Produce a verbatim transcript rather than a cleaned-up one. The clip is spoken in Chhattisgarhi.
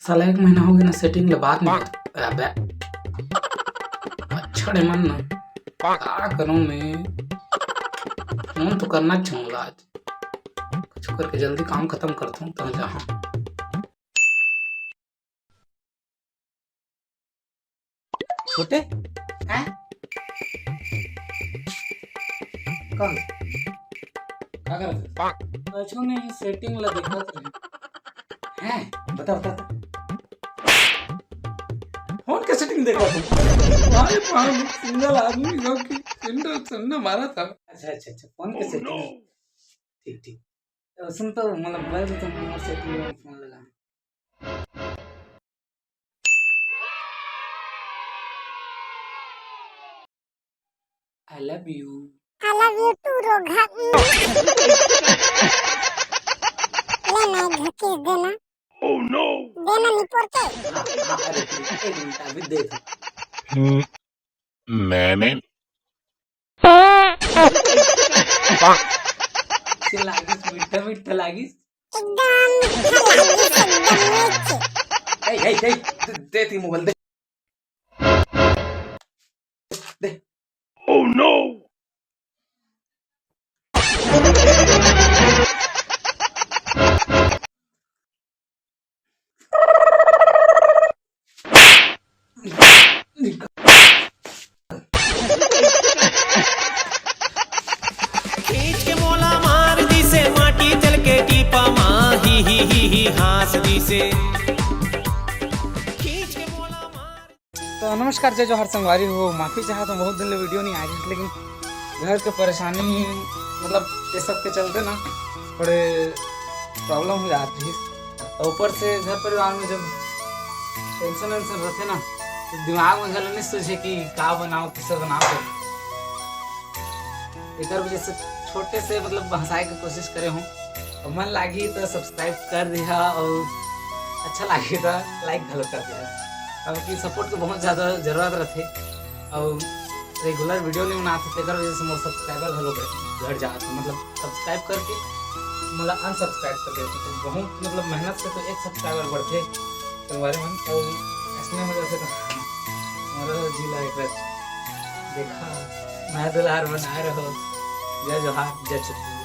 साला एक महीना हो गया ना, सेटिंग ले बात नहीं होता। अबे। अच्छा रे मन ना। का करूं मैं? फोन तो करना चाहूंगा आज। कुछ करके जल्दी काम खत्म करता हूं, तब जहां। छोटे? हैं? कौन? का करत हस? कुछू नहीं, सेटिंग ला देखत रहे। हैं? बता, बता, बता। फोन के सेटिंग देखत हस? भाई, भाई, सिंगल आदमी जो कि सिंगल, सिंगल मारा था। अच्छा, अच्छा, अच्छा, फोन के सेटिंग। ठीक, ठीक। तो सुन तो, मतलब, बोल दे तो मोर सेटिंग में फोन लगा। I love you। I love you too, रोगहा। ले ना, एक झन kiss देना। Oh no! देना निपोर के। हाँ, हाँ, अरे, एक मिनट, अभी दे दो। मैंने से लागिस, मीठा, मीठा लागिस। एकदम मीठा लागिस, एकदम मीठ। ए, ए, ए, दे, दे ती मोबाइल, दे। दे। Oh no! खींच के मोला मार दिसे, माटी तेल के टीपा मा, ही, ही, ही, ही, हाँस दिसे। खींच के मोला मार। तो नमस्कार, जय जोहार संगवारी हो, माफी चाहत हूँ, बहुत दिन ले वीडियो नहीं आ रही, लेकिन घर के परेशानी, मतलब, ये सब के चलते ना थोड़े प्रॉब्लम हो जात रहिस। तो ऊपर से घर परिवार में जब टेंशन वेंशन रहथे ना, तो दिमाग में घलो नहीं सोचे कि का बनाओ, किसे बनाओ। एकर वजह से छोटे से, मतलब, हंसाए के कोशिश करे हूँ। और मन लागी तो सब्सक्राइब कर दिहा, और अच्छा लागी तो लाइक घलो कर दिहा, क्योंकि सपोर्ट के बहुत ज्यादा जरूरत रहथे। और रेगुलर वीडियो नहीं बनात, तेकर वजह से मोर सब्सक्राइबर घलो घट, घट जात हे। मतलब, सब्सक्राइब करके मोला अनसब्सक्राइब कर देते, तो बहुत, मतलब, मेहनत से तो एक सब्सक्राइबर बढ़थे। संगवारी मन, और ऐसने हो जाथे तो हमारा जी ला एक बार देखा, मैं दुलार बनाए रहो। जय जोहार, जय छत्तीसगढ़।